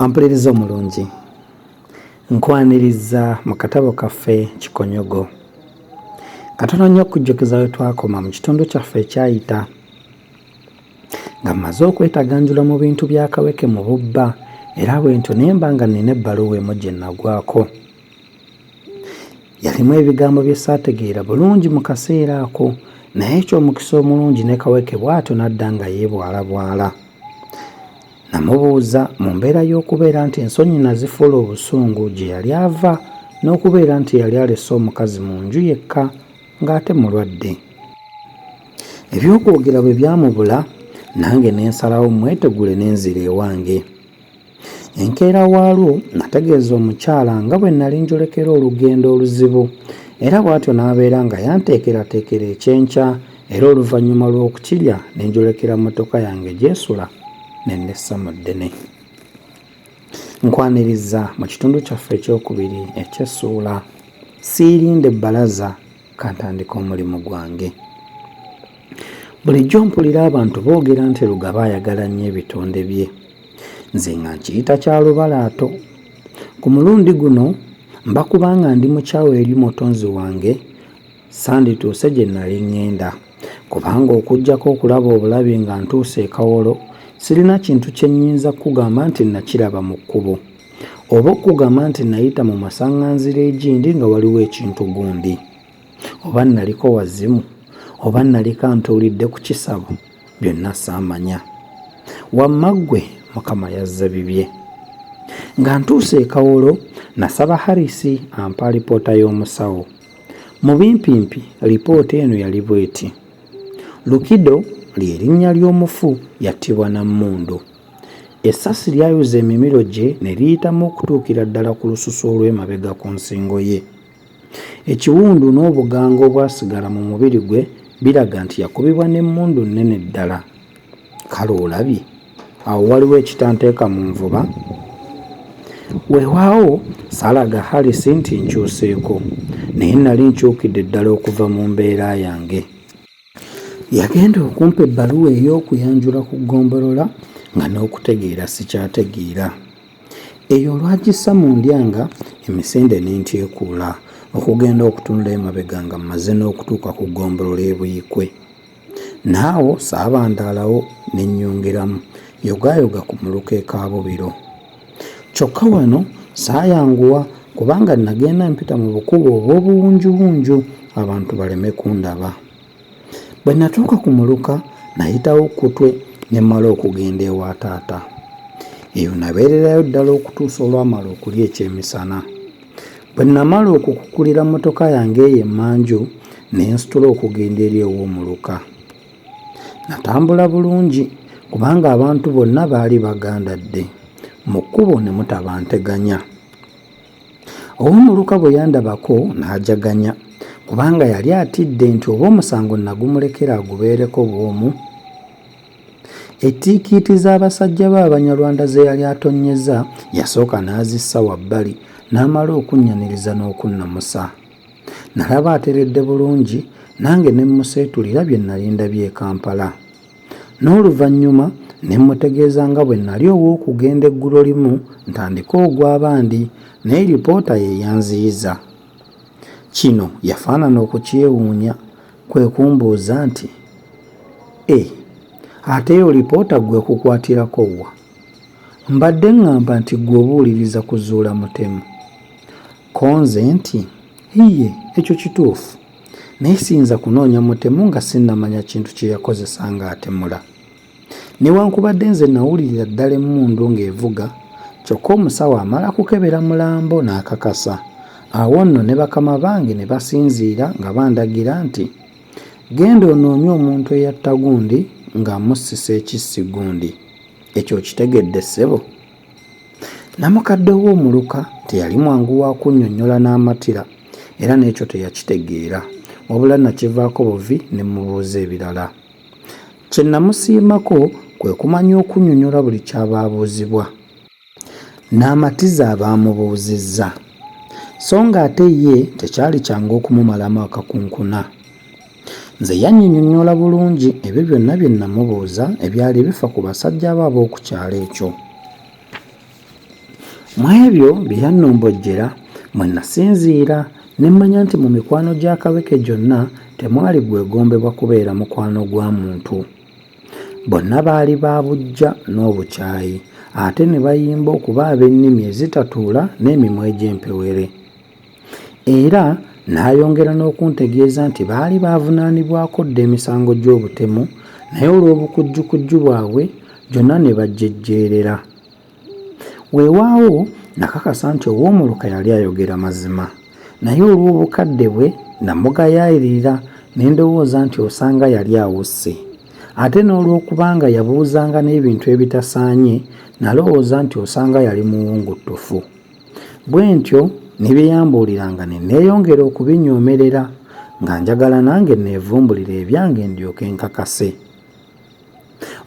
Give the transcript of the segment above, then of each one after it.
Ampuliriza omulungi, nkwaniriza mu katabo kaffe Kikonyogo. Katono nnyo okujjukiza we twakoma mu kitundu kyaffe ekyayita nga mmaze okwetaganjula mu bintu bya Kaweke mu bubba era bwentyo ne mba nga nnina ebbaluwa emu gye nagwako. Yalimu ebigambo bye saategeera bulungi mu kaseera ako naye eky'omukisa omulungi ne Kaweke bw'atyo n'adda nga yeebwalabwala. Namubuuza mu mbeera y'okubeera nti ensonyi nazifuula obusungu gye yali ava n'okubeera nti yali alese omukazi mu nju yekka ng'ate mulwadde. Eby'okwogera bwe byamubula nange ne nsalawo mmwetegule ne nzira ewange. Enkeera waalwo nategeeza omukyala nga bwe nali njolekera olugendo oluzibu era bw'atyo n'abeera nga yanteekerateekera ekyenkya era oluvannyuma lw'okukirya ne njolekera mmotoka yange gy'esula ne nessa mu ddene. Nkwaniriza mu kitundu kyaffe ekyokubiri eky'essuula Siirinde bbalaza kantandike omulimu gwange. Bulijjo mpulira abantu boogera nti Lugaba ayagala nnyo ebitonde bye. Nze nga nkiyita kya lubalaato. Ku mulundi guno mba kubanga ndi mukyawu eri Mutonzi wange sandituuse gye nali ŋŋenda kubanga okuggyako okulaba obulabi nga ntuuse e Kawolo sirina kintu kye nnyinza kukugamba nti nakiraba mu kkubo oba okukugamba nti nayita mu masaŋŋanzira egindi nga waliwo ekintu gundi. Oba nnaliko wazimu oba nnaliko antuulidde ku kisabo byonna saamanya. Wamma ggwe Mukama yazze bibye. Nga ntuuse e Kawolo nasaba Harris ampe alipoota y'omusawo. Mu bimpimpi lipoota eno yali bw'eti, Lukido lye linnya ly'omufu yattibwa na mmundu. Essasi lyayuza emimiro gye ne liyitamu okutuukira ddala ku lususu olw'emabega ku nsingo ye. Ekiwundu n'obuganga obwasigala mu mubiri gwe biraga nti yakubibwa n'emmundu nnene ddala. Kale olabye! Awo waliwo ekitanteeka mu nvuba? Weewaawo saalaga Harris nti nkyuseeko, naye nnali nkyukidde ddala okuva mu mbeera yange. Yagenda okumpa ebbaluwa ey'okuyanjula ku ggombolola nga n'okutegeera sikyategeera. Eyo olwagissa mu ndyanga emisinde ne ntyekuula okugenda okutunula emabega nga mmaze n'okutuuka ku ggombolola e Buikwe. N'awo saabandaalawo ne nnyongeramu yogaayoga ku muluka e Kaabubiro. Kyokka wano saayanguwa kubanga nagenda mpita mu bukubo obw'obuwunjuwunju abantu baleme kundaba. Bwe natuuka ku muluka nayitawo kkutwe ne mmala okugenda ewa taata. Eyo nabeererayo ddala okutuusa olwamala okulya ekyemisana. Bwe namala okukukulira mmotoka yange eyo emmanju ne nsitula okugenda eri ew'omuluka. Natambula bulungi kubanga abantu bonna baali bagandadde, mu kkubo ne mutaba nteganya. Ow'omuluka bwe yandabako n'ajaganya kubanga yali atidde nti oba omusango nagumulekera agubeereko bw'omu. Ettiikiiti z'abasajja be Abanyarwanda ze yali atonnyezza yasooka n'azissa wabbali n'amala okunnyaniriza n'okunnamusa. Nalaba ateredde bulungi nange ne mmuseetulira bye nnali ndabye e Kampala. N'oluvannyuma ne mmutegeeza nga bwe nnali ow'okugenda eggulolimu ntandike ogw'abandi naye lipoota ye yanziyiza. Kino yafaanana okukyewuunya kwe kumbuuza nti, E, ate eyo lipoota ggwe ekukwatirako wa? Mbadde ŋŋamba nti ggwe obuuliriza kuzuula mutemu. Ko nze nti, Iyye, ekyo kituufu. Naye siyinza kunoonya mutemu nga sinnamanya kintu kye yakozesa ng'atemula. Newankubadde nze nawulirira ddala emmundu ng'evuga, kyokka omusawo amala kukebera mulambo n'akakasa. Awo nno ne bakama bange ne basinziira nga bandagira nti, Genda onoonye omuntu eyatta gundi ng'amussisa ekissi gundi. Ekyo okitegedde ssebo? Nnamukadde ow'omuluka teyali mwangu wa kunnyonnyola n'amatira era n'ekyo teyakitegeera wabula nakivaako buvi ne mmubuuza ebirala. Kye namusiimako kwe kumanya okunnyonnyola buli ky'aba abuuzibwa. N'amatiza aba amubuuzizza. So ng'ate ye tekyali kyangu okumumalamu akakunkuna. Nze yannyinyonnyola bulungi ebyo byonna bye nnamubuuza ebyali bifa ku basajja be ab'oku kyalo ekyo. Mu ebyo bye yannombojjera mwe nasinziira ne mmanya nti mu mikwano gya Kaweke gyonna temwali gwegombebwa kubeera mukwano gwa muntu. Bonna baali ba buggya n'obukyayi ate ne bayimba okuba ab'ennimi ezitatuula n'emimwa egy'empewere. Era n'ayongera n'okuntegeeza nti baali baavunaanibwako dda emisango gy'obutemu naye olw'obukujjukujju bwabwe gyonna ne bagyejjeerera. Weewaawo nakakasa nti ow'omuluka yali ayogera mazima, naye olw'obukadde bwe namugayaayirira ne ndowooza nti osanga yali awusse. Ate n'olwokubanga yabuuzanga n'ebintu ebitasaanye, nalowooza nti osanga yali muwunguttufu. Bwe ntyo ne bye yambuuliranga ne neeyongera okubinyoomerera, nga njagala nange neevumbulire ebyange ndyoke nkakase.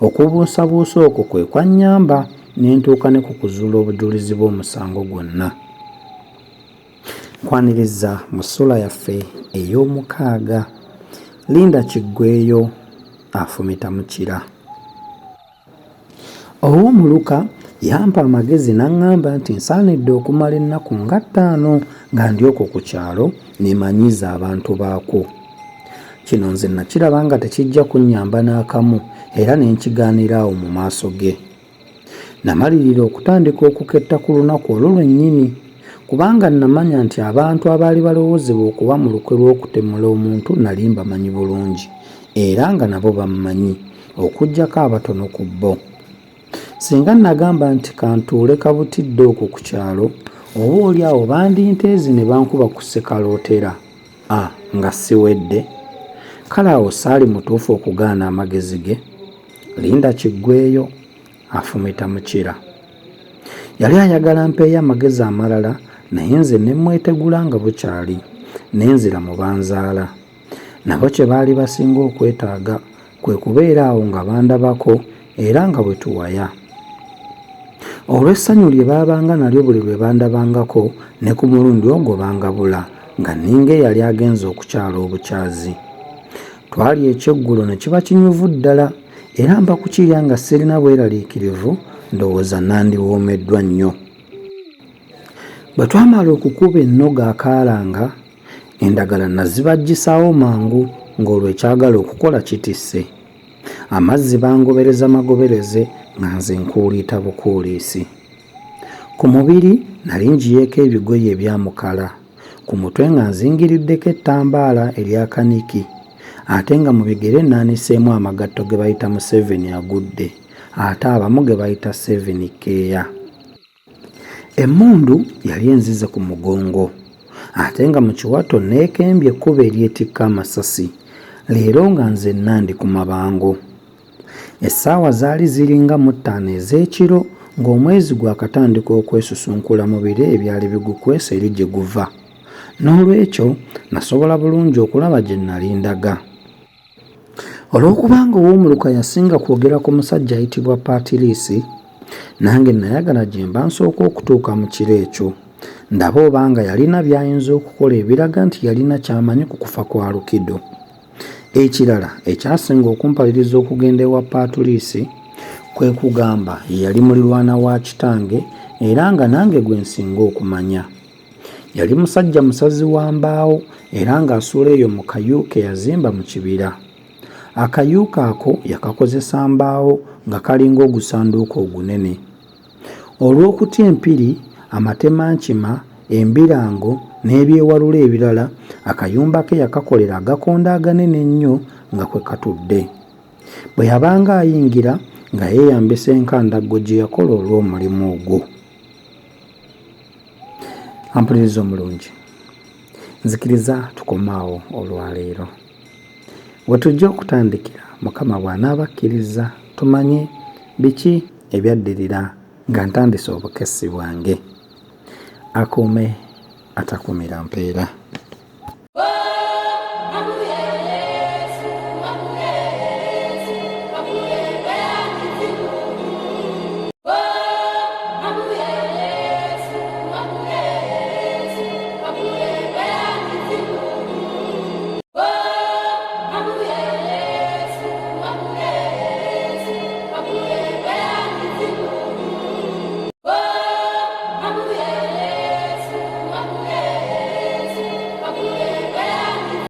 Okubuusabuusa okwo kwe kwannyamba ne ntuuka ne ku kuzuula obujulizi bw'omusango gwonna. Nkwaniriza mu ssuula yaffe ey'omukaaga. Linda kiggweeyo afumita mukira. Ow'omuluka yampa amagezi n'aŋŋamba nti nsaanidde okumala ennaku nga ttaano nga ndi okwo ku kyalo neemanyiize abantu baakwo. Kino nze nakiraba nga tekijja kunnyamba n'akamu era ne nkigaanira awo mu maaso ge. Namalirira okutandika okuketta ku lunaku olwo lwennyini kubanga namanya nti abantu abaali balowoozebwa okuba mu lukwe lw'okutemula omuntu nali mbamanyi bulungi era nga nabo bammanyi okuggyako abatono ku bo. Singa nagamba nti kantuule kabutidde okwo ku kyalo oba oli awo bandinteezi ne bankuba ku ssekalootera a nga siwedde. Kale awo saali mutuufu okugaana amagezi ge? Linda kiggweeyo, afumita mukira. Yali ayagala mpeeyo amagezi amalala naye nze ne mmwetegula nga bukyali ne nzira mu banzaala. Nabo kye baali basinga okwetaaga kwe kubeera awo nga bandabako era nga bwe tuwaya. Olw'essanyu lye baabanga nalyo buli lwe bandabangako ne ku mulundi ogwo bangabula nga nninga eyali agenze okukyala obukyazi. Twalya ekyeggulo ne kiba kinyuvu ddala era mba kukirya nga sirina bweraliikirivu ndowooza nandiwoomeddwa nnyo. Bwe twamala okukuba ennoga akaalanga, endagala nazibaggisaawo mangu ng'olwo ekyagala okukola kitisse. Amazzi bangobereza magobereze nga nze nkuuliita bukuuliisi. Ku mubiri nali ngiyeeko ebigoye ebya mukala, ku mutwe nga nzingiriddeko ettambaala erya kaniki ate nga mu bigere nnaaniseemu amagatto ge bayita Museveni agudde ate abamu ge bayita Seveni Kkeeya. Emmundu yali enzize ku mugongo ate nga mu kiwato nneekembye ekkubo eryetikka amasasi leero nga nzenna ndi ku mabango. Essaawa zaali ziringa mu ttaano ez'ekiro ng'omwezi gwakatandika okwesusunkula mu bire ebyali bigukwese eri gye guva. Noolwekyo nasobola bulungi okulaba gye nnali ndaga. Olw'okubanga ow'omuluka yasinga kwogera ku musajja ayitibwa Paatiriisi, nange nayagala gye mba nsooka okutuuka mu kiro ekyo ndabe obanga yalina by'ayinza okukola ebiraga nti yalina ky'amanyi ku kufa kwa Lukido. Ekirala ekyasinga okumpaliriza okugenda ewa Paatuliisi kwe kugamba ye yali mulirwana wa kitange era nga nange gwe nsinga okumanya. Yali musajja musazi wa mbaawo era ng'asula eyo mu kayu ke yazimba mu kibira. Akayu ke ako yakakozesa mbaawo nga kalinga ogusanduuko ogunene. Olw'okutya empiri, amatemankima, embirango n'ebyewalula ebirala, akayumba ke yakakolera agakondo aganene ennyo nga kwe katudde. Bwe yabanga ayingira nga yeeyambisa enkandaggo gye yakola olw'omulimu ogwo. Ampuliriza omulungi, nzikiriza tukome awo olwaleero. We tujja okutandikira Mukama bw'anaaba akkirizza tumanye biki ebyaddirira nga ntandise obukessi bwange. Akuume atakuumira mpeera.